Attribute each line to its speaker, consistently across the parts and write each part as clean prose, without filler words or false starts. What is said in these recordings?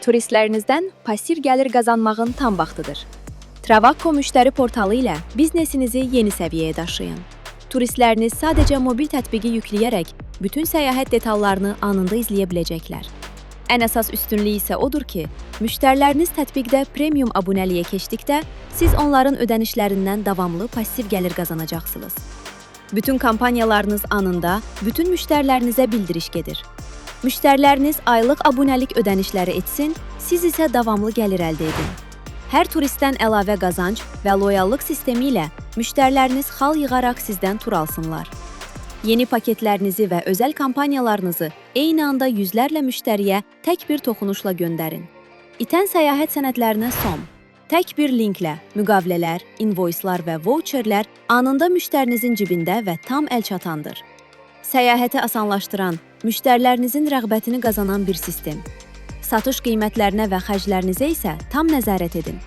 Speaker 1: Turistlərinizdən passiv gəlir qazanmağın tam vaxtıdır. Travakko müştəri portalı ilə biznesinizi yeni səviyyəyə daşıyın. Turistləriniz sadəcə mobil tətbiqi yükləyərək bütün səyahət detallarını anında izləyə biləcəklər. Ən əsas üstünlüyü isə odur ki, müştəriləriniz tətbiqdə premium abunəliyə keçdikdə siz onların ödənişlərindən davamlı passiv gəlir qazanacaqsınız. Bütün kampaniyalarınız anında bütün müştərilərinizə bildiriş gedir. Müştəriləriniz aylıq abunəlik ödənişləri etsin, siz isə davamlı gəlir əldə edin. Hər turistdən əlavə qazanc və loyallıq sistemi ilə müştəriləriniz xal yığaraq sizdən tur alsınlar. Yeni paketlərinizi və özəl kampaniyalarınızı eyni anda yüzlərlə müştəriyə tək bir toxunuşla göndərin. İtən səyahət sənədlərinə son. Tək bir linklə müqavilələr, invoicelar və voucherlər anında müştərinizin cibində və tam əlçatandır. Səyahəti asanlaşdıran, müştərilərinizin rəğbətini qazanan bir sistem. Satış qiymətlərinə və xərclərinizə isə tam nəzarət edin.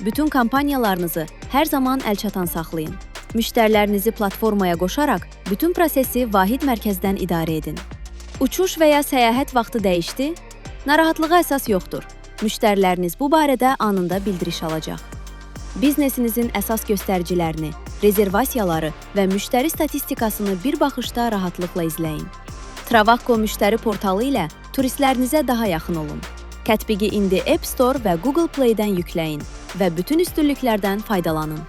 Speaker 1: Bütün kampaniyalarınızı hər zaman əlçatan saxlayın. Müştərilərinizi platformaya qoşaraq bütün prosesi vahid mərkəzdən idarə edin. Uçuş və ya səyahət vaxtı dəyişdi? Narahatlığa əsas yoxdur. Müştəriləriniz bu barədə anında bildiriş alacaq. Biznesinizin əsas göstəricilərini, rezervasiyaları və müştəri statistikasını bir baxışda rahatlıqla izləyin. Travakko müştəri portalı ilə turistlərinizə daha yaxın olun. Tətbiqi indi App Store və Google Play-dən yükləyin və bütün üstünlüklərdən faydalanın.